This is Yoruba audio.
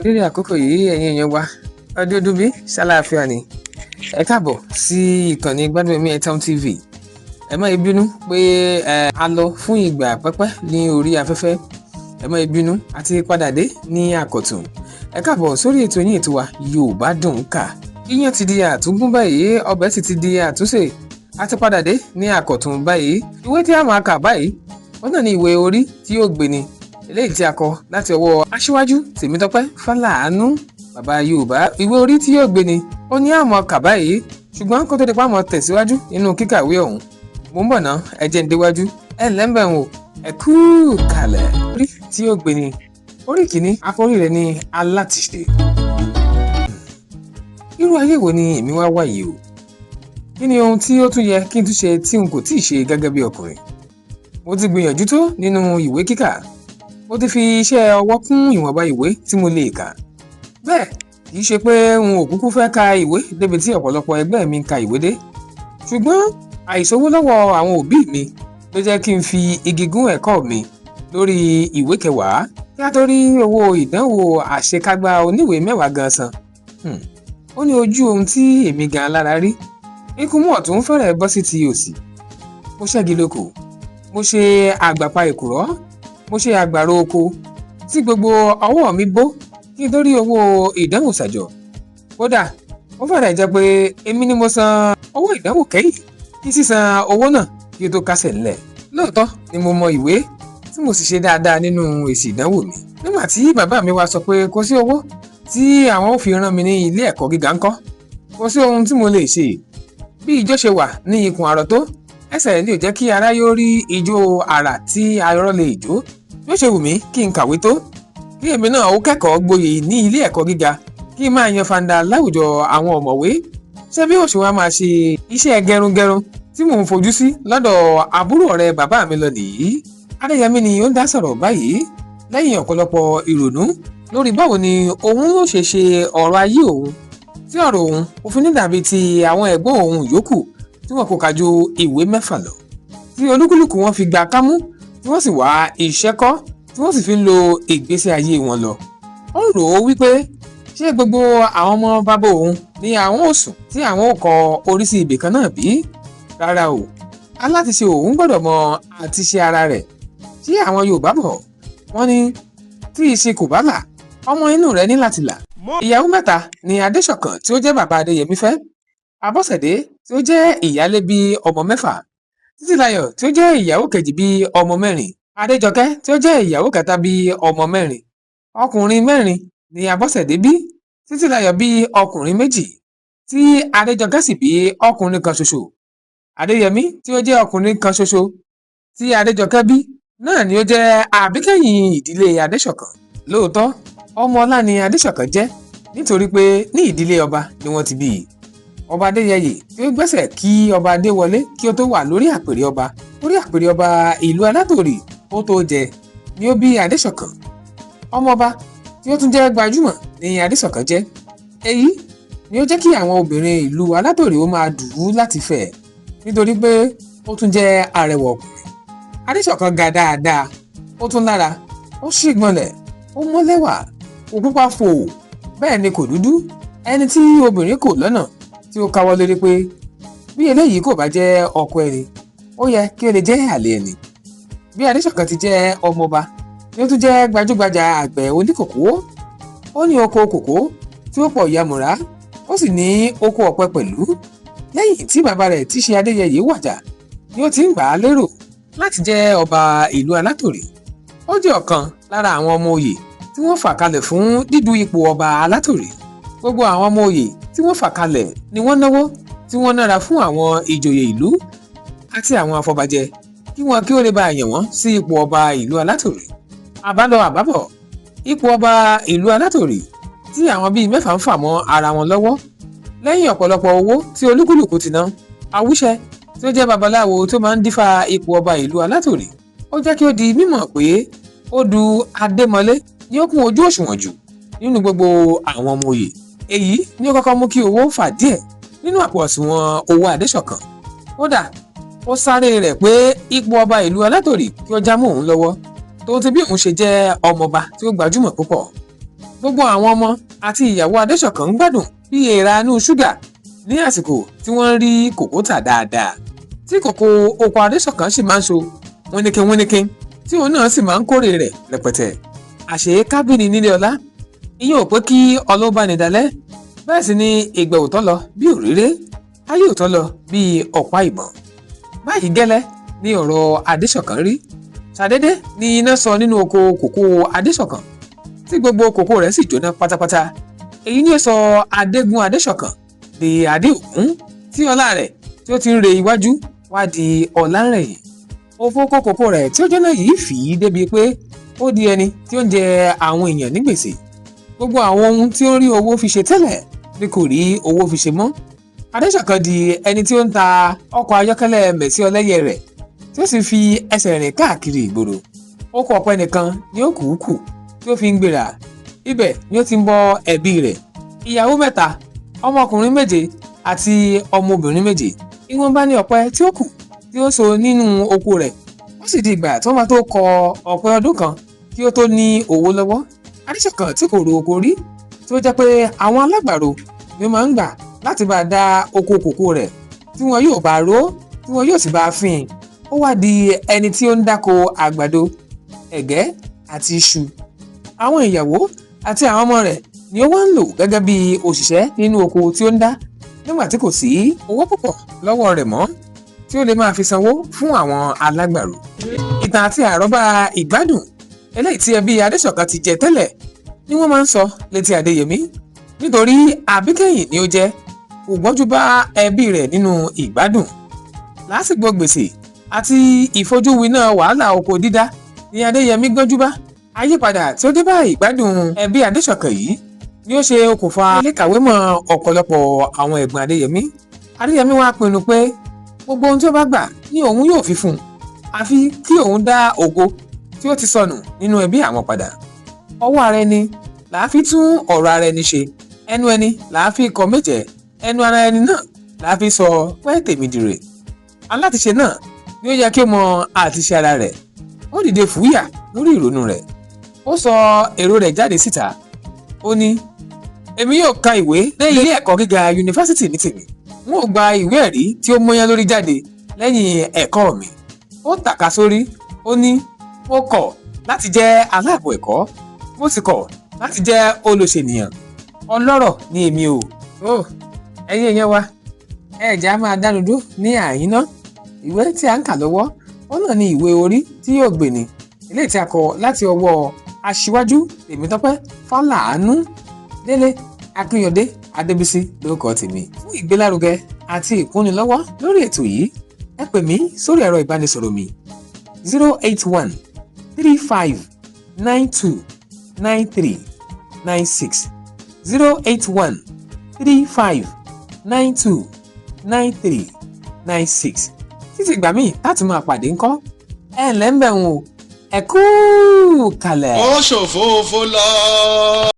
Lórí àkókò yìí, ẹ̀yin èèyàn wa, ọdún bí ṣàlàáfíà ni. Ẹ káàbọ̀ sí ìkànnì Gbádùn Ẹ̀mí TV. Ẹ má bínú pé a lọ fún ìgbà pẹ́pẹ́ ní orí afẹ́fẹ́. Ẹ má bínú, a ti padà dé ní àkọ̀tun. Ẹ káàbọ̀ sórí ètò yín, ètò wa, Yorùbá Dùn Kà. Iyán ti di àtúngún báyìí, ọbẹ̀ sì ti di àtúnṣe. A ti padà dé ní àkọ̀tun báyìí. Ìwé tí a máa kà báyìí, ó náà ní ìwé Orí tí yóò gbé ni, eléyìí tí a kọ láti ọwọ́ Aṣíwájú Tèmítọ́pẹ́ Fálàánú, Bàbá Yorùbá. Ìwé Orí tí yóò gbé ni ó ní àmọ́ kà báyìí, ṣùgbọ́n kó tó di pa àmọ́ tẹ̀síwájú nínú kíkàwé ọ̀hún, mò ń bọ̀ ná. Ẹ jẹ́ ń déwájú. Ẹ ǹlẹ́ ń wò, ẹ kú kalẹ̀. Orí tí yóò gbé ni, orí kìíní, àkórí rẹ̀ ní Alátiṣe. Irú ayé wo ni èmi wá wà yìí o? Kí ni ohun tí ó tún yẹ kí n tún ṣe tí n kò tíì ṣe gẹ́gẹ́ bí ọkùnrin? Mo ti gbìyànjú tó nínú ìwé kíkà, mo ti fi iṣẹ́ ọwọ́ kún ìwọ̀nba ìwé tí mo lè kà. Bẹ́ẹ̀ kì í ṣe pé n ò kúkú fẹ́ ka ìwé débi tí ọ̀pọ̀lọpọ̀ ẹgbẹ́ mi ń ka ìwé dé, ṣùgbọ́n àìsówó lọ́wọ́ àwọn òbí mi ló jẹ́ kí n fi igi gún ẹ̀kọ́ mi lórí ìwé kẹwàá, kí a tó rí owó ìdánwò àṣekágbá oníwèé 10 gan san. Ó ní ojú ohun tí èmi gan lára rí. Ikú mú ọ̀tún fẹ́rẹ̀ bọ́ sí ti òsì. Mo ṣẹ́gi lóko, mo ṣe àgbàpá èkùrọ́, mo ṣe àgbàro oko, tí gbogbo ọwọ́ mi bó kí n tó rí owó ìdánwò ṣàjọ. Kódà ó fẹ́rẹ̀ jẹ́ pé èmi ni mo san owó ìdánwò kẹ́yìn kí sísan owó náà kí ó tó kásẹ̀ ńlẹ̀. Lóòótọ́ ni mo mọ ìwé, tí mo sì ṣe dáadáa nínú èsì ìdánwò mi. Nígbà tí bàbá mi wá sọ pé kò sí owó tí àwọn ò fi rán mi ní ilé ẹ̀kọ́ gíga ńkọ́, kò sí ohun tí mo lè ṣe. Bí ijó ṣe wà ní ikùn àrọ̀ tó, ẹsẹ̀ ní ò jẹ́ kí ara yóò rí ijó àrà tí arọ́ lè jó. Bí ó ṣe wù mí kí n kàwé tó, kí èmi náà ó kẹ́kọ̀ọ́ gboyè ní ilé ẹ̀kọ́ gíga, kí n máa yan fanda láwùjọ àwọn ọ̀mọ̀wé, ṣé bí òṣùwọ̀n wa máa ṣe iṣẹ́ gẹrungẹrun tí mò ń fojú sí lọ́dọ̀ àbúrò ọ̀rẹ́ bàbá mi lọ nìyí? Adéyẹmí ni ó ń dá sọ̀rọ̀ báyìí lẹ́yìn ọ̀pọ̀lọpọ̀ ìrònú lórí báwo ni òun ó ṣe ṣe ọ̀rọ̀ ayé òun, tí ọ̀rọ̀ òun kò fi ní dàbí ti àwọn ẹ̀gbọ́n òun yòókù tí wọn kò kà ju ìwé 6 lọ, tí olúkúlùkù wọn fi gba kámú, tí wọ́n sì wá iṣẹ́ kọ́, tí wọ́n sì fi ń lo ìgbésí ayé wọn lọ. Ó ń rò ó wípé ṣé gbogbo àwọn ọmọ bàbá òun ni àwọn ò sùn tí àwọn ò kọ orí sí ibì kan náà bí? Rárá o, alátiṣe òun gbọ́dọ̀ mọ àtiṣe ara rẹ̀. Ṣé àwọn Yorùbá bọ̀ wọ́n ní tí ìṣe kò bá là, ọmọ inú rẹ̀ ní láti là. Ìyàwó 3 ni Adéṣọ̀kan tí ó jẹ́ bàbá Adéyẹmí fẹ́. Abọ́sẹ̀dé tí ó jẹ́ ìyálé bí ọmọ 6, Títílayọ̀ tí ó jẹ́ ìyàwó kejì bí ọmọ 4, Adéjọkẹ́ tí ó jẹ́ ìyàwó kẹta bí ọmọ 4. Ọkùnrin 4 ni Abọ́sẹ̀dé bí, Títílayọ̀ bí ọkùnrin 2, tí Adéjọkẹ́ sì bí ọkùnrin kan ṣoṣo. Adéyẹmí tí ó jẹ́ ọkùnrin kan ṣoṣo tí Adéjọkẹ́ bí náà ni ó jẹ́ àbíkẹ́yìn ìdílé Adéṣọ̀kan. Lóòótọ́ ọmọ ọlá ni Adéṣọ̀kan jẹ́, nítorí pé ní ìdílé ọba ni wọ́n ti bí i. Ọba Adéyẹyè tí ó gbẹ́sẹ̀ kí ọba Adéwọlé kí ó tó wà lórí àpèrè ọba, orí àpèrè ọba ìlú Alátòrì ó tó jẹ ni ó bí Adéṣọ̀kan. Ọmọọba tí ó tún jẹ́ gbajúmọ̀ ni Adéṣọ̀kan jẹ́. Èyí ni ó jẹ́ kí àwọn obìnrin ìlú Alátòrì ó máa dù ú láti fẹ́, nítorí pé ó tún jẹ́ arẹwà ọkùnrin. Adéṣọ̀kan ga dáadáa, ó tún lára, ó ṣìgbọnlẹ̀, ó mọ́lẹ́wà, kò pupa fò, bẹ́ẹ̀ ni kò dúdú. Ẹni tí obìnrin kò lọ́nà tí ó káwọ́ lórí pé bí eléyìí kò bá jẹ́ ọkọ ẹni, ó yẹ kí ó lè jẹ́ àlè ẹni. Bí Adéṣọ̀kan ti jẹ́ ọmọọba ni ó tún jẹ́ gbajúgbajà àgbẹ̀ oníkòkó. Ó ní oko kòkó tí ó pọ̀ yamùrá, ó sì ní oko ọ̀pẹ pẹ̀lú. Lẹ́yìn tí bàbá rẹ̀ tí ṣe Adéyẹyè wàjà ni ó ti ń gbà á lérò láti jẹ́ ọba ìlú Alátòrì. Ó jẹ́ ọ̀kan lára àwọn ọmọ oyè tí wọ́n fà kalẹ̀ fún dídú ipò ọba Alátòrì. Gbogbo àwọn ọmọ oyè tí wọ́n fà kalẹ̀ ni wọ́n náwó tí wọ́n nára fún àwọn ìjòyè ìlú àti àwọn afọbajẹ kí wọn kí ó lè bá yàn wọ́n sí ipò ọba ìlú Alátòrì. Àbálọ àbábọ̀, ipò ọba ìlú Alátòrì tí àwọn bíi 6 ń fà mọ́ ara wọn lọ́wọ́. Lẹ́yìn ọ̀pọ̀lọpọ̀ owó tí olúkúlùkù ti ná, Awúṣẹ́ tí ó jẹ́ babaláwo tó máa ń dífá ipò ọba ìlú Alátòrì, ó jẹ́ kí ó di mímọ̀ pé Odù Adémọlé ni ó kún ojú òṣùwọ̀n jù nínú gbogbo àwọn ọmọ oyè. Èyí ni ó kọ́kọ́ mú kí owó fà díẹ̀ nínú àpò àsùnwọ̀n owó Adéṣọ̀kan. Kódà ó sáré rẹ̀ pé ipò ọba ìlú Alátòrì kí ó já mọ́ òun lọ́wọ́, tó ti bí òun ṣe jẹ́ ọmọọba tí ó gbajúmọ̀ púpọ̀. Gbogbo àwọn ọmọ àti ìyàwó Adéṣọ̀kan ń gbádùn bí èèrà inú ṣúgà ní àsìkò tí wọ́n ń rí kòkó tà dáadáa, tí kòkó oko Adéṣọ̀kan sì máa ń so wíníkín wíníkín, tí òun náà sì máa ń kórè rẹ̀ rẹpẹtẹ. Àṣé kábìnì nílé ọlá ìyẹn ò pé kí ọlọ́bánidalẹ́, bẹ́ẹ̀ sì ni ìgbà òótọ́ lọ bí òréré, ayé òótọ́ lọ bí ọ̀pá ìbọn. Báyìí gẹ́lẹ́ ní ọ̀rọ̀ Adéṣọ̀kan rí. Ṣàdédé ni iná sọ nínú oko kòkó Adéṣọ̀kan, tí gbogbo kòkó rẹ̀ sì jóná pátápátá. Èyí ni ó sọ Adégún Adéṣọ̀kan di Adéògún, tí ọlá rẹ̀ tí ó ti ń re iwájú wá di ọ̀làǹrẹ̀yìn. Òfò oko kòkó rẹ̀ tí ó jóná yìí fì í débi pé ó di ẹni tí ó ń jẹ àwọn èèyàn ní gbèsè. Gbogbo àwọn ohun tí ó ń rí owó fi ṣe tẹ́lẹ̀ ni kò rí owó fi ṣe mọ́. Adéṣọ̀kan di ẹni tí ó ń ta ọkọ̀ ayọ́kẹ́lẹ́ mẹ̀sí ọlẹ́yẹ rẹ̀, tí ó sì fi ẹsẹ̀ rìn káàkiri ìgboro. Oko ọ̀pẹ nìkan ni ó kùúkù tí ó fi ń gbéra. Ibẹ̀ ni ó ti ń bọ́ ẹbí rẹ̀, ìyàwó 3, ọmọkùnrin 7 àti ọmọbìnrin 7. Ìwọ̀nba ní ọ̀pẹ tí ó kù tí ó so nínú oko rẹ̀. Ó sì di ìgbà tí wọ́n bá tó kọ ọ̀pẹ ọdún kan kí ó tó ní owó lọ́wọ́. Adéṣọ̀kan tí kò ro oko rí, tí ó jẹ́ pé àwọn alágbàro ni ó máa ń gbà láti bá a dá oko kòkó rẹ̀, tí wọn yóò bá ró, tí wọn yóò sì bá a fín. Ó wá di ẹni tí ó ń dáko àgbàdo, ẹ̀gẹ́ àti iṣu. Àwọn ìyàwó àti àwọn ọmọ rẹ̀ ni ó wá ń lò gẹ́gẹ́ bí òṣìṣẹ́ nínú oko tí ó ń dá, nígbà tí kò sí owó púpọ̀ lọ́wọ́ rẹ̀ mọ́ tí ó lè máa fi sanwó fún àwọn alágbàro. Ìtàn àti àrọ́bá ìgbádùn eléyìí tí ẹbí Adéṣọ̀kan ti jẹ tẹ́lẹ̀ ni wọ́n máa ń sọ létí Adéyẹmí, nítorí àbíkẹ́yìn ni ó jẹ́, kò gbọ́njú bá ẹbí rẹ̀ nínú ìgbádùn. Lásìkò gbèsè àti ìfojúwiná wàhálà oko dídá ni Adéyẹmí gbọ́njú bá. Àyípadà tí ó dé bá ìgbádùn ẹbí Adéṣọ̀kan yìí ni ó ṣe okùnfà ilékàwé mọ́ ọ̀pọ̀lọpọ̀ àwọn ẹ̀gbọ́n Adéyẹmí. Adéyẹmí wá pinnu pé gbogbo ohun tí ó bá gbà ni òun yóò fi fún un, àfi kí òun dá ògo tí ó ti sọnù nínú ẹbí àwọn padà. Ọwọ́ ara ẹni làá fi tún ọ̀rọ̀ ara ẹni ṣe, ẹnu ẹni làá fi kọ méjẹ, ẹnu ara ẹni náà làá fi sọ pé tèmi dìrè. Alátiṣe náà ni ó yẹ kí ó mọ àtiṣe ara rẹ̀. Ó dìde fúyà lórí ìrònú rẹ̀, ó sọ èrò rẹ̀ jáde síta. Ó ní, èmi yóò ka ìwé dé ilé ẹ̀kọ́ gíga yunifásítì ní tèmi. N ó gba ìwé ẹ̀rí tí ó mọ́yán lórí jáde lẹ́yìn ẹ̀kọ́ mi. Ó tàka sórí, ó ní, mo kọ̀ láti jẹ́ aláàbọ̀ ẹ̀kọ́, mo sì kọ̀ láti jẹ́ olùṣènìyàn. Ọlọ́rọ̀ ni èmi o. Ó ẹ̀yin èèyàn wa, ẹ̀jẹ̀ á máa dánu dúró ní àyín ná. Ìwé tí a ń kà lọ́wọ́, ó náà ni ìwé orí tí yóò gbè ní, eléyìí tí a kọ láti ọwọ́ aṣíwájú Tèmítọ́pẹ́ Fálàánú. Délé Akínyọ̀dé Adébísí lórúkọ tèmi. Fún ìgbélárugẹ àti ìkúnnilọ́wọ́ lórí ètò yìí, ẹ pè mí sórí ẹ̀rọ ìbánisọ̀rọ̀ mi 081 35 92 93 96, 081 35 92 93 96. Títí ìgbà míì láti máa pàdé ńkọ́, ẹ ǹlẹ́ ń bẹ̀ wọ́n o, ẹ kú kalẹ̀. Ó ṣòfófó lọ.